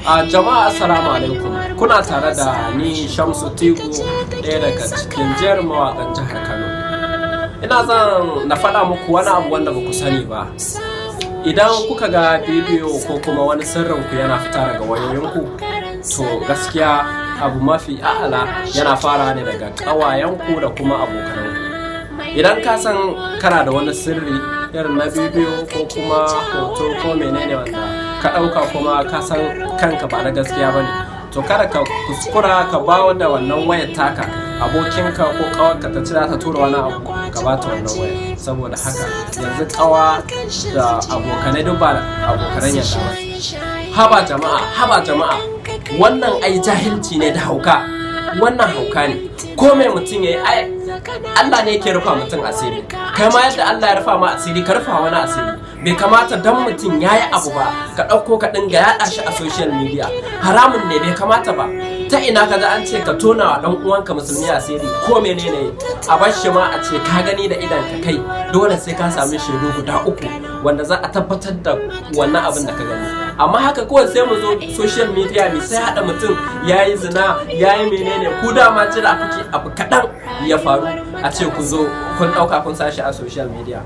A jama'a, assalamu alaikum. Kuna tare da ni, Shamsu Tigo, ɗaya daga cikin jerin mawaƙan jihar Kano. Ina zan na faɗa muku wani abu wanda ba ku sani ba. Idan kuka ga bidiyo ko kuma wani sirrin ku yana fita daga wayoyinku, to gaskiya abu mafi a'ala yana fara ne daga ƙawayenku da kuma abokananku. Idan ka san kana da wani sirri irin na bidiyo ko kuma hoto ko menene wanda ka ɗauka, kuma ka san kanka ba na gaskiya ba ne, to kada ka kuskura ka ba da wannan wayar taka abokinka ko ƙawarka ta ci za ta tura wani abu, ka ba ta wannan wayar. Saboda haka yanzu ƙawa da abokanai duk ba abokanan yadda ba. Haba jama'a, haba jama'a, wannan ai jahilci ne da hauka. Wannan hauka ne. Ko mai mutum ya yi, ai Allah ne yake rufa mutum asiri. Kai ma yadda Allah ya rufa ma asiri, ka rufa wani asiri. Bai kamata dan mutum ya yi abu ba ka ɗauko ka dinga yaɗa shi a social media. Haramun ne, bai kamata ba. Ta ina ka ga an ce ka tona wa ɗan uwanka musulmi asiri? Ko menene, a bar shi ma a ce ka gani da idan ka. Kai dole sai ka sami shaidu guda uku wanda za a tabbatar da wannan abin da ka gani. Amma haka kawai sai mu zo social media mu sai haɗa mutum ya yi zina, ya yi menene. Ku dama jira kuke abu kaɗan ya faru a ce ku zo kun ɗauka kun sashi a social media.